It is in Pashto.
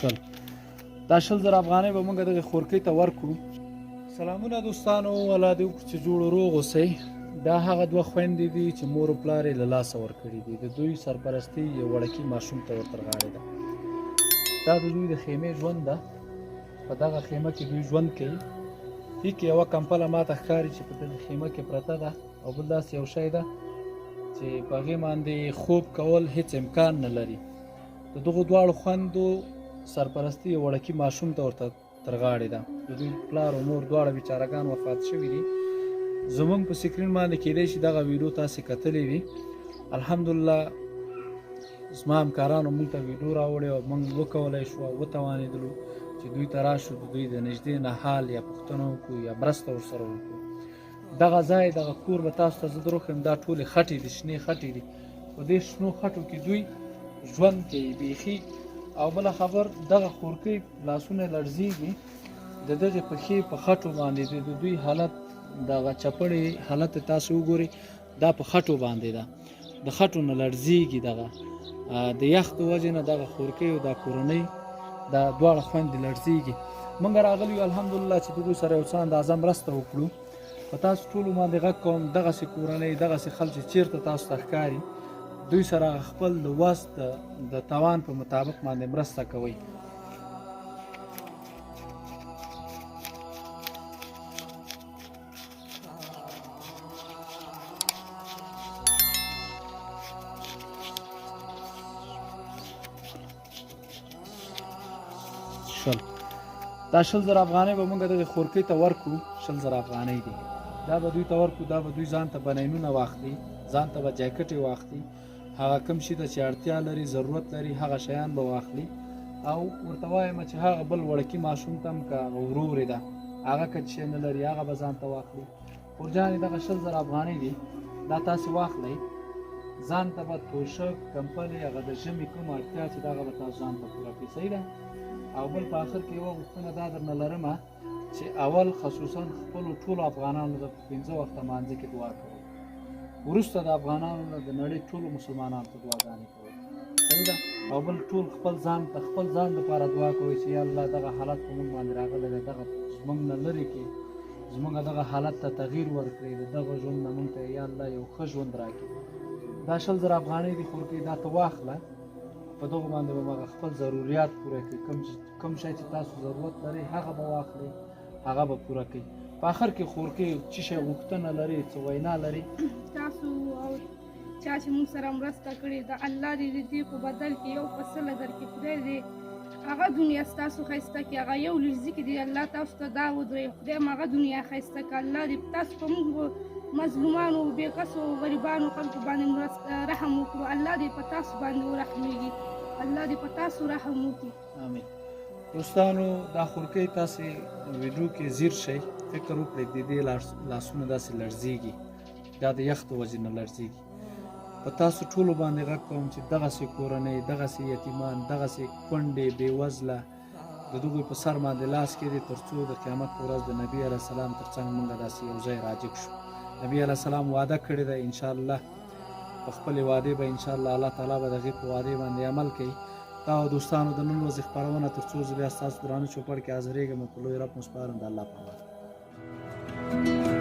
20، دا 20,000 افغانۍ به موږ دغې خورکۍ ته ورکړو. سلامونه دوستانو، الله دې وکړي چې جوړ روغ اوسئ. دا هغه دوه خویندې دي چې مور او پلار یې له لاسه ورکړي دي. د دوی سرپرستي یو وړکي ماشوم ته ورتر غاړې ده. دا د دوی د خیمې ژوند ده. په دغه خیمه کې دوی ژوند کوي. هیڅ یوه کمپله ماته ښکاري چې په دغه خیمه کې پرته ده، او بل داسې یو شی ده چې په هغې باندې خوب کول هیڅ امکان نه لري. د دغو دواړو خویندو سرپرستي یو وړکي ماشوم ته ورته تر غاړې ده. د دوی پلار او مور دواړه بیچارهګان وفات شوي دي. زموږ په سکرین باندې کیدای شي دغه ویډیو تاسې کتلې وي. الحمدلله زما همکارانو موږ ته ویډیو راوړې او موږ وکولی شو او وتوانېدلو چې دوی ته راشو، د دوی د نږدې نه حال یا پوښتنه وکړو یا مرسته ورسره وکړو. دغه ځای، دغه کور به تاسو ته زه در وښیم. دا ټولې خټې دي، شنې خټې دي. په دې شنو خټو کې دوی ژوند کوي بیخي. او بله خبر، دغه خورکۍ لاسونه لړزېږي د دغې پښې په خټو باندې. د دوی حالت، دغه چپړې حالت تاسو وګورئ، دا په خټو باندې ده، د خټو نه لړزېږي. دغه د یخ د وجې نه دغه خورکۍ او دا کورنۍ دا دواړه خویندې لړزېږي. موږ راغلي یو الحمدلله چې دغوی سره یو څه اندازه مرسته وکړو. په تاسو ټولو باندې غږ کوم، دغسې کورنۍ، دغسې خلک چې چېرته تاسو ته ښکاري، دوی سره خپل د وس د توان په مطابق باندې مرسته کوئ. 20، دا 20,000 افغانۍ به موږ دغې خورکۍ ته ورکړو. 20,000 افغانۍ دي، دا به دوی ته ورکړو. دا به دوی ځان ته بنینونه واخلي، ځان ته به جاکټې واخلي، هغه کوم شي ته چې اړتیا لري، ضرورت لري، هغه شیان به واخلي. او ورته وایم چې هغه بل وړکي ماشوم ته هم که هغه ورور یې ده، هغه که څه نه لري، هغه به ځان ته واخلي. خورجانې دغه 20,000 افغانۍ دي، دا تاسې واخلئ، ځان ته به توشک، کمپلې، هغه د ژمي کوم اړتیا چې دغه به تاسو ځان ته پوره کړئ. صحیح ده؟ او بل په آخر کې یوه غوښتنه دا درنه لرم چې اول خصوصا خپلو ټولو افغانانو ته په 5 وخته مانځه کې دعا کوئ، وروسته د افغانانو نه د نړۍ ټولو مسلمانانو ته دعاګانې کوئ. صحیح ده؟ او بل ټول خپل ځان ته، خپل ځان دپاره دعا کوئ چې یا الله دغه حالت په موږ باندې راغلی دی، دغه زموږ نه لرې کړي، زموږ دغه حالت ته تغییر ورکړي، د دغه ژوند نه موږ ته یا الله یو ښه ژوند راکړي. دا 20,000 افغانۍ دي خورکۍ، دا ته واخله، په دغو باندې به هغه خپل ضروریات پوره کړي. کوم شی چې تاسو ضرورت لرئ هغه به واخلئ، هغه به پوره کړئ. په آخر کې خورکۍ څه شی غوښتنه لري، څه وینا لري؟ تاسو او چا چې موږ سره مرسته کړې ده، الله دې د دې په بدل کې یو په سله درکړي. خدای دې هغه دنیا ستاسو ښایسته کړي، هغه یو لږ کې دې الله تاسو ته دا ودروي. خدای هم هغه دنیا ښایسته کړه. الله دې تاسو په موږ مظلومانو، بې کسو، غریبانو خلکو باندې مرسته رحم وکړو. الله دې په تاسو باندې ورحمېږي، الله دې په تاسو رحم وکړي. آمین. دوستانو دا خورکۍ تاسې ویډیو کې ځیر شئ، فکر وکړئ، د دې لاسونه داسې لړزېږي، دا د یخ د وجې نه لړزېږي. په تاسو ټولو باندې غږ کوم چې دغسې کورنۍ، دغسې یتیمان، دغسې کونډې بېوزله د دغوی په سر باندې لاس کېږدي، تر څو د قیامت په ورځ د نبي علیه السلام تر څنګ موږ داسې یو ځای راجګ شو. نبي علیه السلام وعده کړې ده، انشاءالله په خپلې وعدې به انشاءالله الله تعالی به د هغې په وعدې باندې عمل کوي. دا دوستانو د نن ورځې خپرونه، تر څو زه بیا ستاسو درانه چوپړ کې حاضرېږم، په لوی رب مو سپارم، د الله په امان.